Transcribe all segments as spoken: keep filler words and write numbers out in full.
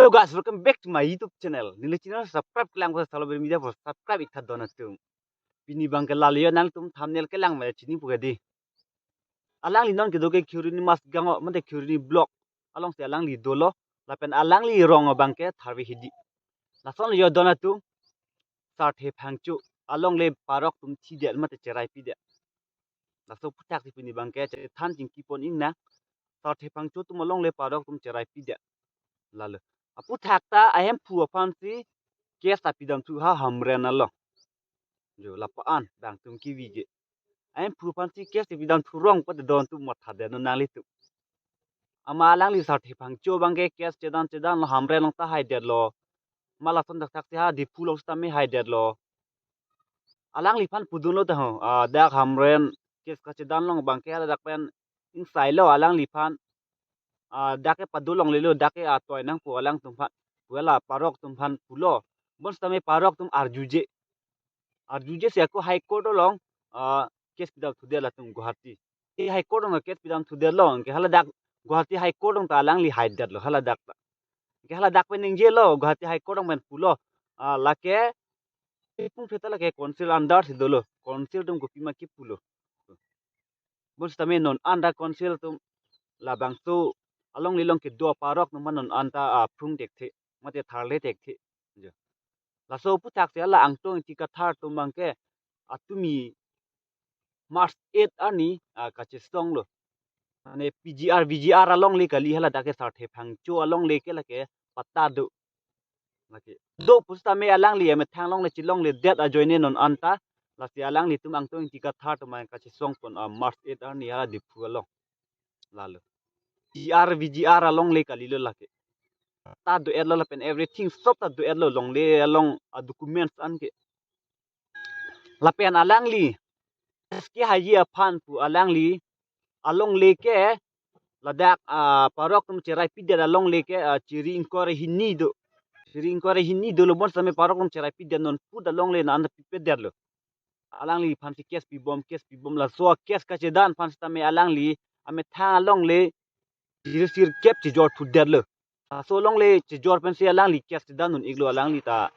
Hello guys, welcome back to my YouTube channel. Neli channel subscribe kelang ko salo beri media for subscribe iktha don atum. Pini abangke lale yo nangtum thumbnail kelang ma chini puke di. Alangli non kedo ke Kheroni Masgang mate Kheroni block alongsi alangli dolo. Lapen alangli rong abangke Tharve Hidi. Lason yo don atum, Sarthe Phangcho alongle parok atum thidet mate cherai pidet. Laso aputhaksi pini abangke chethan chingki pon ingnang. Sarthe Phangcho atum alongle parok atum cherai pidet. Lalo, aputhak ta ahemphu aphansi case ta pidamthu ha Hamren along. Jo, lapu-an bang atum kevi ke. Ahemphu aphansi case ta pidamthu rong pute don atum mathadet non nanglitum. Ama alangli Sarthe Phangcho abangke case chedan chedanlo, Hamren along ta haidetlo. Ma lason thakthak si ha Diphu along sitame haidetlo. Alangliphan pudunlo ta ho, ah, dak Hamren case kachedan along abangke dak pen ingsailo alangliphan. Ah, dak ke pado longlelo, dak ke atoi nangpo alangtum aphan pu hala parok atum aphan pulo. Bonsitame parok atum arjuje. Arjuje si ako High Court along, ah, case pidamthudet latum Guwahati. High Court along case pidamthudetlo, anke hala dak Guwahati High Court along ta alangli haidetlo hala dak ta. Anke hala dak pen ningjelo, Guwahati High Court along pen pulo, ah, lake, ipung pheta lake council under si dolo, council atum kopima kipulo. Bonsitame non anta council atum labangso alongle along kedo parok atum non anta, ah, phrung thekthe mate tharle thekthe. Jo. Laso aputhaksi hala Angtong Ingti Kathar atum abangke atumi March eight arni, ah, kachesonglo. Mane P G R, V G R alongle kali, hala dak ke Sarthe Phangcho alongle ke lake patta do. Lake do pusitame alangli amethang alongle chelongledet ajoine non anta. Lasi alanglitum Angtong Ingti Kathar atum abang kachesong pon, ah, March eight arni hala Diphu along. Lalo P G R, V G R alongle kalilo lake. Ta do-etlo lapen everything sob ta do-etlo, longle along a documents anke. Lapen alangli S K Haji aphan pu alangli alongle ke ladak, ah, parok atum cherai pidet alongle ke, ah, chiri ingkoi ra hini do. Chiri ingkoi ra hini dolo, bonsitame parok atum cherai pidet non pu ta alongle non anta pipedetlo. Alangliphansi case pibom, case pibom, laso case kachedan aphan sitame alangli amethang alongle chirsir kep chejor thudetlo. Laso alongle chejor pensi alangli case chedan un-iklo, alangli ta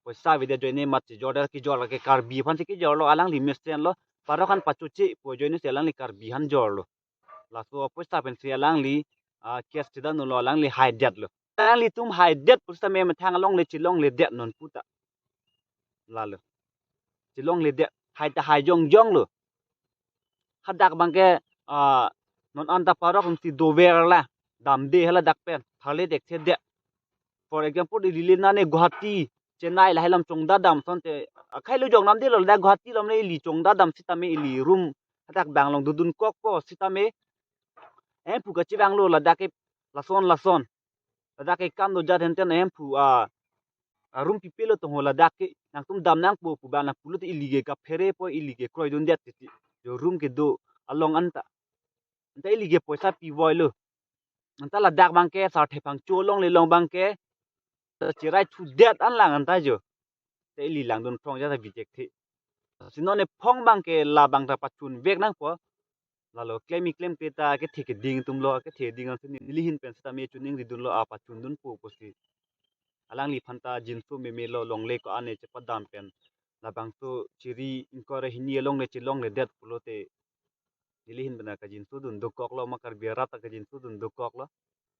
poisa avedet ajoine mat chejor, der kejor lake Karbi aphansi kejorlo, alangli mesenlo, parok aphan pachoche pu ajoine si alangli Karbi aphan jorlo. Laso apoisa pensi alangli, ah, case chedan unlo, alangli haidetlo. Alanglitum haidet pusitame amethang alongle chelongledet non pu ta. Lalo chelongledet, hai ta hai jongjonglo. Hadak abangke, ah, non anta parok atumsi dover la, damde hala dak pen, tharle thekthedet. For example, ili le nane Guwahati, Chennai lahai alam chongda dam asonte, akhai lo jong namdelo, dak Guwahati alam le ili chongda dam sitame ili room hadak bang along dodun kokpo sitame, ahemphu kachevanglo ladak ke lason lason. Ladak ke kam do jat henten ahemphu, ah, ah, room pipelo tong ho, ladak ke nangtum dam nangpo pu bang nangpulo te ili ke kapherepo, ili ke kroidundet titi. Jo room kedo along anta. Anta ili ke poisa pivoilo. Anta ladak abangke Sarthe Phangcho alongle along abangke ta cherai thudet an lang anta jo. Te ili langdun phong jat ta bijek the. Si non ephong abangke labang ta pachunvek nangpo. Lalo klem-i klem ke ta kethe keding atumlo, kethe keding atum neli ahin pen sitame choningridunlo, apachundunpo pusi. Alangliphan ta jinso memelo, longle ko-an chepadam pen. Labangso chiri ingkoi ra hini alongle chelongledet pulote neli ahin pen kajinsodun dokoklo, ma Karbi arat ta kajinsodun dokoklo.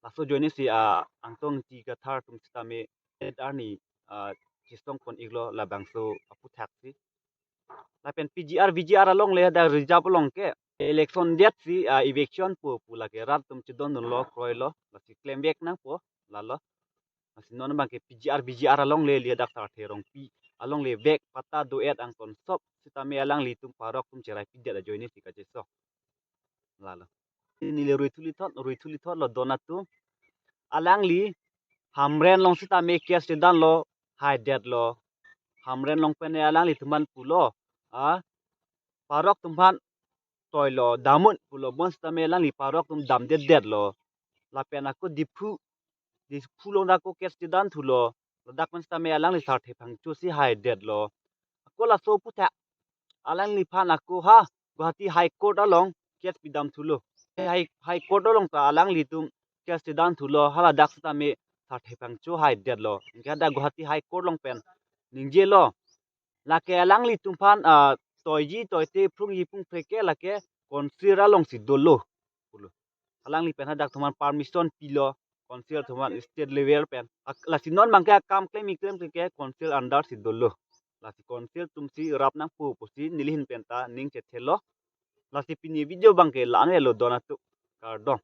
Laso ajoine si, ah, Angtong Ingti Kathar atum sitame eight arni, ah, chesong pon-iklo labangso aputhak si. Lapen P G R, V G R alongle dak reserve along ke election det si, ah, eviction pu pu lake rat atum chedondunlo, kroilo, lasi klemvek nangpo, lalo. Lasi non abangke P G R, V G R alongle, ili dak Sarthe Rongpi alongle vek, patta do-et angton sob sitame alanglitum parok atum cherai pidet ajoine si kachesong. Lalo. Neli ruithulithot, ruithulithotlo don atum. Alangli Hamren along sitame case chedanlo, haidetlo. Hamren along pen alanglitum aphan pulo, ah, parok atum aphan toilo, dam un pulo, bonsitame alangli parok atum damdedetlo. Lapen ako Diphu, Diphu along ako case chedanthulo. Ladak pen sitame alangli Sarthe Phangcho si haidetlo. Ako laso aputhak alangliphan ako ha Guwahati High Court along case pidamthulo. High, High Court along ta alanglitum case chedanthulo. Haladak sitame sarthe pangcho hai detlo. Anke hadak Guwahati High Court along pen ningjelo. Lake alanglitum aphan, ah, toiji toite phrungji phrungphre ke lake council alongsi dolo pulo. Alangli pen hadak atum aphan permission pilo, council atum aphan state level pen. Ak-, lasi non abangke akam klem klem ke council under si dolo. Lasi council atumsi rap nangpo pusi neli ahin pen ta ning chethelo. Lasi pini video abangke la-an lo, don atum, kardom.